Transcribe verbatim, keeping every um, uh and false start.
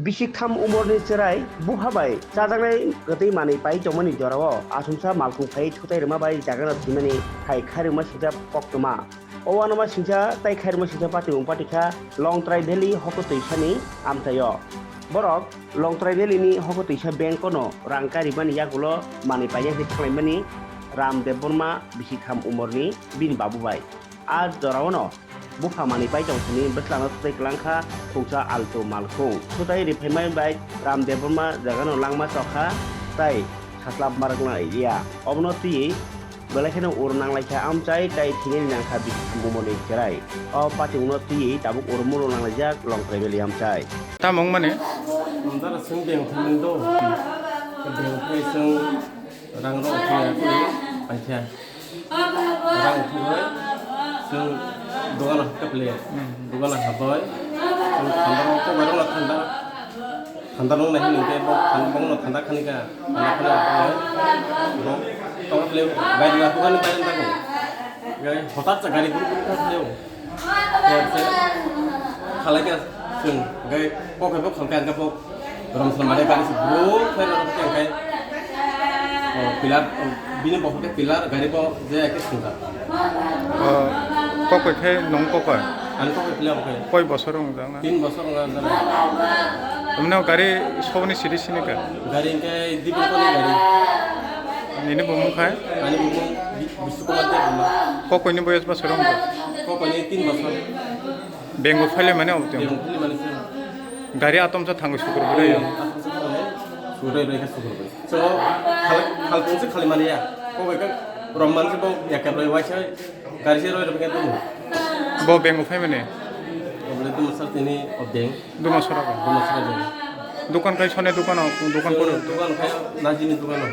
Bisik tham umorni chwrai bupha bai chajaknai kwtwi manwi pai tongmani jorao achomsa malkhung phaiwi thutai rwma bai jagano thwimani hai khairokma swijak koktwma. O uanama singcha tai khairokma singcha patimung patikha Longtrai Valley hokotwisani amchaio. Borok Longtrai Valley-ni hokotwisa bank-o no rang karibani yagulo manwi paiyakhe thanglaimani Ram Debbarma bisik tham umorni bini babu bai. A jorao no bupha manwi pai tong sini bwskango thutai kwlangkha khungsa alto malkhung. Thutai riphaimani bai Ram Debbarma jagano langma chokha tai saslap marakna ya. Obono twiwi belai kheno uro nanglaikha amchai tai thwinani nangkha bisik bumoni chwrai. O patimungno twiwi tabuk uro mulo nanglaijak Longtrai Valley amchai. Tamo wngmani? Amdara chwng beng thangmani do. Beng thai chwng rang rok thangya khe paikha. Rang thangwi chwng dogano hapkha phle. Dogano hapwi chwng thanda rok kokbai rokno thanda. Thanda nung nai hwnwi khe bo thanda bongno thanda khani kha. Thanda khani khe bo tongkha phle bai rwna hukani bai rwna kho. Gai hotat sa gari guru guru kha phle. Khe se khalai khe chwng gai pokhai bo khalkha khe bo rom slam mare gari se bro khe rw khe khe. Oh, pilar, oh, bini bokol khe pilar, gari bo je ake sungkha. Oh, kokoi khe nong kokoi? Ani kokoi pilar kokoi. Koi bosor wng jang na? Tin bosor wng jang na. Amno gari soboni siri sini ka? Gari hwnkhe Dibin Koni gari. Nini bumung khai? Ani bumung Bi-, Bisnu Kumar Debbarma. Kokoi ni boyos bosor wng? Kokoi ni tin bosor. Bengo phaile mane oboteng? Bengo phaile mane se. Gari atom sa thango sukur bwrwi. Atom sa thango sukur bwrwi khe sukur bwrwi. So, khal-, khalpung se khali maliya. Ko bai ka rom man se bo yakkar bai waisa gari se roi roi ka tumu. Bo beng uphai mane? Obole tumu sal tini o beng. Duma sora ko? Duma sora beng. Dukan kai sone dukan o, dukan koro? Dukan kai najini dukan o.